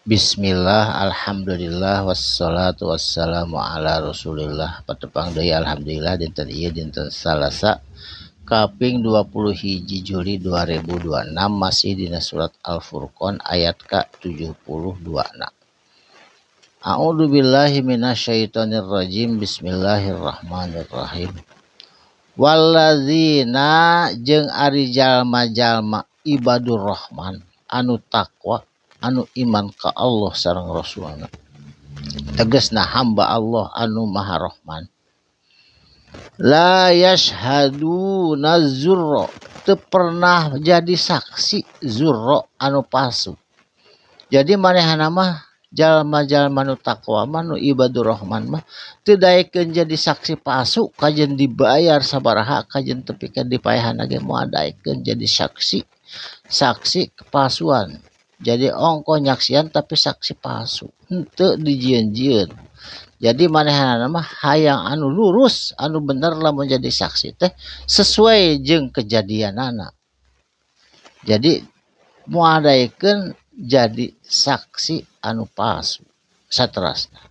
Bismillah, alhamdulillah, wassalatu wassalamu ala rasulillah. Patepang deui alhamdulillah dinten ieu dinten Salasa kaping 20 hiji Juli 2026, masih dina surat Al-Furqan ayat ka 72 na. A'udzu billahi minasyaitonir rajim. Bismillahirrahmanirrahim. Walladzina jeung ari jalma-jalma ibadur rahman anu takwa, anu iman ka Allah sareng Rasulna, tegesna hamba Allah anu Maha Rahman, la yashhaduna zurra, teu pernah jadi saksi zurra anu palsu. Jadi manehna mah jalma-jalma nu takwa mah, nu ibadur rahman mah, teu daekeun jadi saksi palsu. Kajeun dibayar sabaraha, kajeun tepi ka dipaehan ge moal daekeun jadi saksi saksi kepalsuan. Jadi ongkoh nyaksian tapi saksi palsu, henteu dijieun-jieun. Jadi manehna mah hayang anu lurus, anu bener. Lamun jadi saksi teh sesuai jeung kejadianana, jadi moal daekeun jadi saksi anu palsu. Saterasna,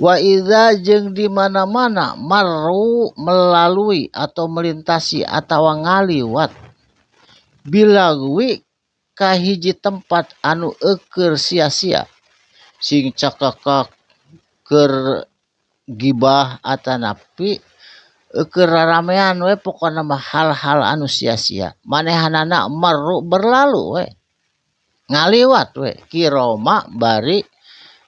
wa idza jeung di mana-mana marru, melalui atau melintasi atau ngaliwat, billaghwi, ka hiji tempat anu eukeur sia-sia, sing cakakak keur gibah atanapi keur raramean we, pokona mah hal-hal anu sia-sia, manehanana marru, berlalu we, ngaliwat we, kiroma, bari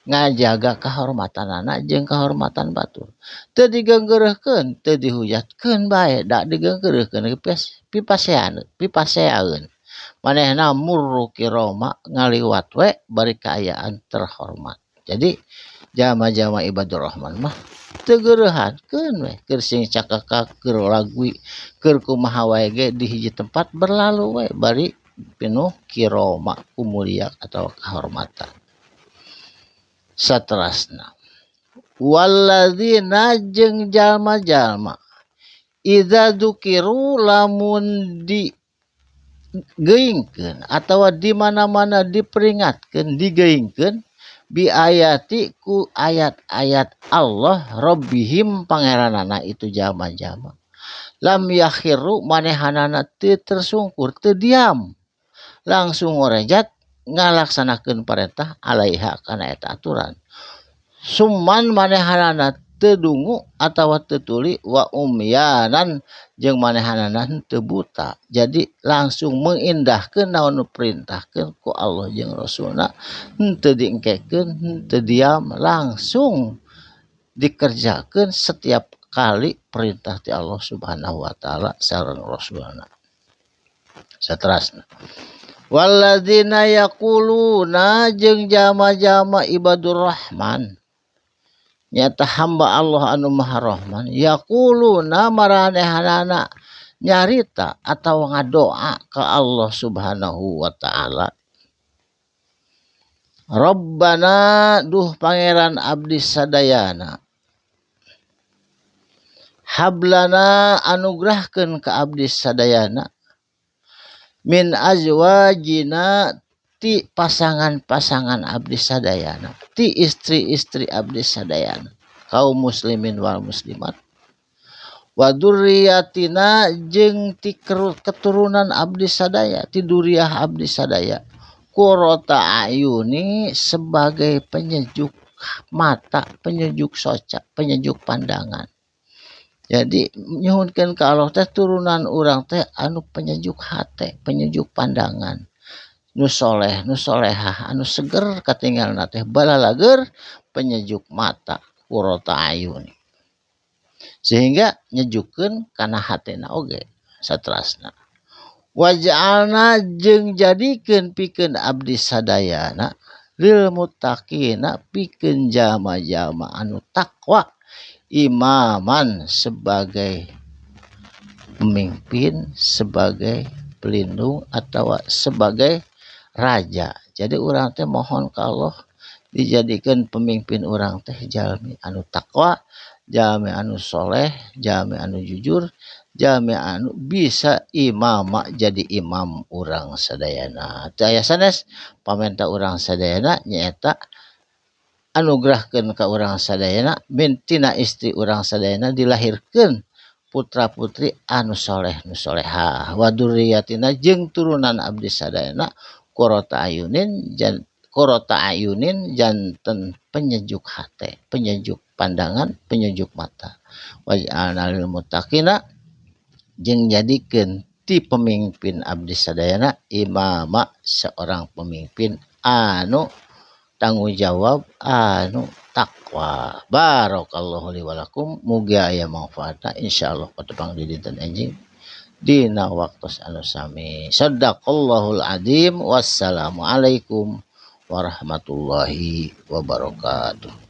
ngajaga kahormatanana jeung kahormatan batur. Teu digeunggeureuhkeun, teu dihujatkeun bae, da digeunggeureuhkeun pipasean pipaseaeun. Manehna murru kiroma, ngaliwat we bari kaayaan terhormat. Jadi jalma-jalma ibadur rahman mah teu geureuhan, keun we keur sing cakakak, keur lagwi, keur kumaha wae ge, di hiji tempat berlalu we bari pinuh kiroma, kumulia atau kehormatan. Saterasna, walladzina jeung jalma-jalma idza dzukiru, lamun di geuingkeun atawa di mana-mana diperingatkeun, digeuingkeun, bi ayati, ku ayat-ayat Allah, rabbihim, pangeranana itu jalma-jalma, lam yakhiru, manehanana teu tersungkur, teu diam, langsung ngorejat ngalaksanakeun parentah, alaiha, kana eta aturan. Summan, manehanana teu dungu atawa teu tuli, wa umyanan, jeung manehanana teu buta. Jadi langsung mengindahkeun naon nu perintahkeun ku Allah jeung Rasulna, henteu diengkekeun, henteu diam, langsung dikerjakeun setiap kali perintah ti Allah Subhanahu wa taala sareng Rasulna. Saterasna, walladzina yaquluna, jeung jalma-jalma ibadur rahman, nyata hamba Allah anu Maha Rahman, yaquluna, maranehanana nyarita atau ngadoa ke Allah Subhanahu wa taala, Rabbana, duh pangeran abdi sadayana, hablana, anugerahkeun ka abdi sadayana, min azwajina, ti pasangan-pasangan abdi sadayana, ti istri-istri abdi sadayana, kaum muslimin wal muslimat, wa dzurriyyatina, jeung ti keturunan abdi sadaya, ti duriah abdi sadaya, qurrata ayuni, sebagai penyejuk mata, penyejuk soca, penyejuk pandangan. Jadi nyuhunkeun ka Allah teh turunan urang teh anu penyejuk hate, penyejuk pandangan, nu soleh, nu solehah, anu seger katinggalna teh, balalager, penyejuk mata, qurrata ayuni, sehingga nyejukeun kana hatena oge. Saterasna, waj'alna, jeung jadikeun pikeun abdi sadayana, lil muttaqina, pikeun jalma-jalma anu takwa, imaman, sebagai pemimpin, sebagai pelindung atau sebagai raja. Jadi urang teh mohon ka Allah dijadikan pemimpin urang teh jalmi anu takwa, jalmi anu soleh, jalmi anu jujur. Jalmi anu bisa imama jadi imam urang sadayana. Teu aya sanes pamenta urang sadayana nyaeta anugerahkeun ka urang sadayana min tina istri urang sadayana dilahirkeun putra putri anu soleh nu solehah wa dzurriyatina jeung turunan abdi sadayana qurrata ayunin jan qurrata ayunin janten penyejuk hate, penyejuk pandangan, penyejuk mata. Waj'alna lil muttaqina jeung jadikeun ti pemimpin abdi sadayana imama seorang pemimpin anu tanggung jawab anu takwa. Barakallahu li walakum, mugi aya manfaatna insyaallah patepang di dinten enjing dina waktos anu sami. Sadaqallahul adzim. Wassalamualaikum warahmatullahi wabarakatuh.